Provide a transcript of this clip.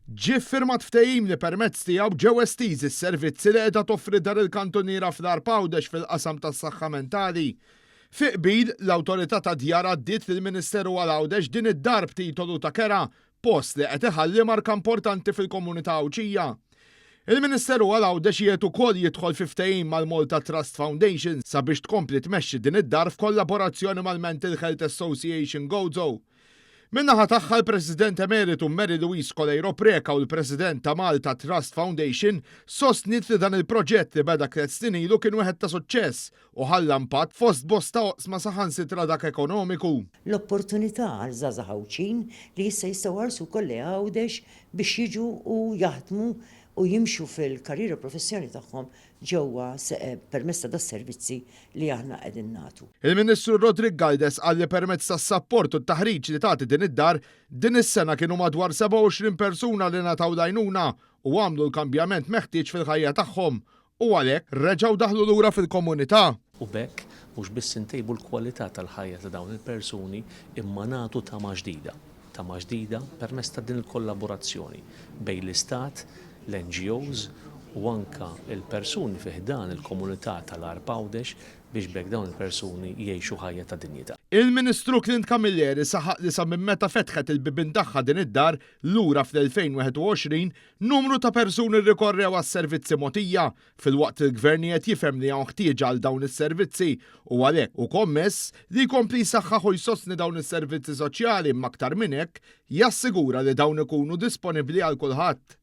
Ġie ffirmat ftehim li permezz tiegħu ġew estiżi s-servizzi li qiegħda toffri Dar il-Kantuniera fl-Għarb Għawdex fil-qasam tas-saħħa mentali. Fi qbil, l-Awtorità tad-Djar għaddiet lill-Ministeru għal Għawdex din id-dar b'titolu ta' kera, post li qed iħalli marka importanti fil-komunità Għawdxija. Il-Ministeru għal Għawdex qiegħed ukoll jidħol fi ftehim mal-Malta Trust Foundation sabiex tkompli tmexxi din id-dar f'kollaborazzjoni mal-Mental Health Association Gozo. Min-naħa tagħha l-President Emeritu Mary Louise Coleiro Preca u l-President ta' Malta Trust Foundation sostniet li dan il-proġett li beda tlett snin ilu kien wieħed ta' suċċess u ħalla impatt fost bosta oqsma saħansitra dak ekonomiku. L-opportunità għal żgħażagħ Għawdxin li issa jistgħu jħarsu wkoll lejn Għawdex biex jiġu u jaħdmu u jimxu fil-karriera professjonali tagħhom ġewwa permezz ta' das-servizzi li aħna qegħdin nagħtu. Il-Ministru Roderick Galdes qal li permezz tas-sapport u t-taħriġ li tagħti din id-dar, din is-sena kienu madwar 27 persuna li ngħataw l-għajnuna u għamlu l-kambjament meħtieġ fil-ħajja tagħhom u għalhekk reġgħu daħlu lura fil-komunità. U b'hekk mhux biss intejbu l-kwalità tal-ħajja ta' dawn il-persuni imma nagħtu tama ġdida. Tama ġdida permezz ta' din il-kollaborazzjoni bejn l-Istat, l-NGOs u anke l-persuni fi ħdan il-komunità tal-Għarb Għawdex biex b'hekk dawn il-persuni jgħixu ħajja ta' dinjità. Il-Ministru Clint Camilleri saħaq li sa minn meta fetħet il-bibien tagħha din id-dar, lura fl-2021, numru ta' persuni rrikorrew għas-servizzi mogħtija, filwaqt li l-Gvern qiegħed jifhem li hawn ħtieġa għal dawn is-servizzi u għalhekk hu kommess li jkompli jsaħħaħ u jsostni dawn is-servizzi soċjali imma aktar minn hekk jassigura li dawn ikunu disponibbli għal kulħadd.